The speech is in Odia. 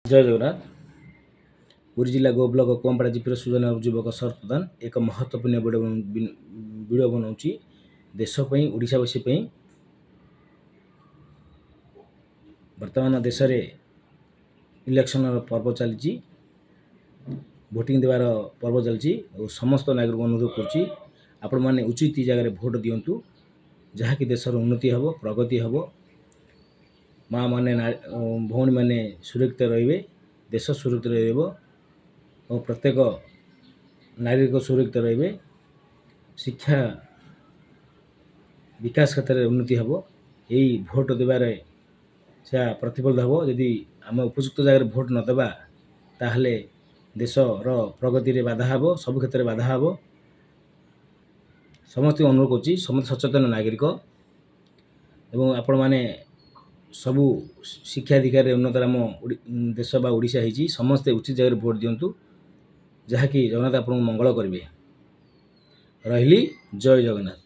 ଜୟ ଜଗନ୍ନାଥ। ପୁରୀ ଜିଲ୍ଲା ଗୋ ବ୍ଲକ କୁଆଁପଡ଼ା ଜିପିର ସୁଜନ ଯୁବକ ଶରତ ପ୍ରଧାନ ଏକ ମହତ୍ତ୍ୱପୂର୍ଣ୍ଣ ଭିଡ଼ିଓ ବନାଉଛି ଦେଶ ପାଇଁ, ଓଡ଼ିଶାବାସୀ ପାଇଁ। ବର୍ତ୍ତମାନ ଦେଶରେ ଇଲେକ୍ସନର ପର୍ବ ଚାଲିଛି, ଭୋଟିଂ ଦେବାର ପର୍ବ ଚାଲିଛି ଓ ସମସ୍ତ ନାଗରିକ ଅନୁରୋଧ କରୁଛି, ଆପଣମାନେ ଉଚିତ ଜାଗାରେ ଭୋଟ ଦିଅନ୍ତୁ, ଯାହାକି ଦେଶର ଉନ୍ନତି ହେବ, ପ୍ରଗତି ହେବ, ମା' ମାନେ, ଭଉଣୀମାନେ ସୁରକ୍ଷିତ ରହିବେ, ଦେଶ ସୁରକ୍ଷିତ ରହିବ ଓ ପ୍ରତ୍ୟେକ ନାଗରିକ ସୁରକ୍ଷିତ ରହିବେ, ଶିକ୍ଷା ବିକାଶ କ୍ଷେତ୍ରରେ ଉନ୍ନତି ହେବ। ଏଇ ଭୋଟ ଦେବାରେ ସେହା ପ୍ରତିଫଳିତ ହେବ। ଯଦି ଆମେ ଉପଯୁକ୍ତ ଜାଗାରେ ଭୋଟ ନ ଦେବା, ତାହେଲେ ଦେଶର ପ୍ରଗତିରେ ବାଧା ହେବ, ସବୁ କ୍ଷେତ୍ରରେ ବାଧା ହେବ। ସମସ୍ତଙ୍କୁ ଅନୁରୋଧ କରୁଛି, ସମସ୍ତେ ସଚେତନ ନାଗରିକ ଏବଂ ଆପଣମାନେ ସବୁ ଶିକ୍ଷା ଅଧିକାରରେ ଉନ୍ନତ ଆମ ଦେଶ ବା ଓଡ଼ିଶା ହେଇଛି। ସମସ୍ତେ ଉଚିତ ଜାଗାରେ ଭୋଟ ଦିଅନ୍ତୁ, ଯାହାକି ଜଗନ୍ନାଥ ଆପଣଙ୍କୁ ମଙ୍ଗଳ କରିବେ। ରହିଲି, ଜୟ ଜଗନ୍ନାଥ।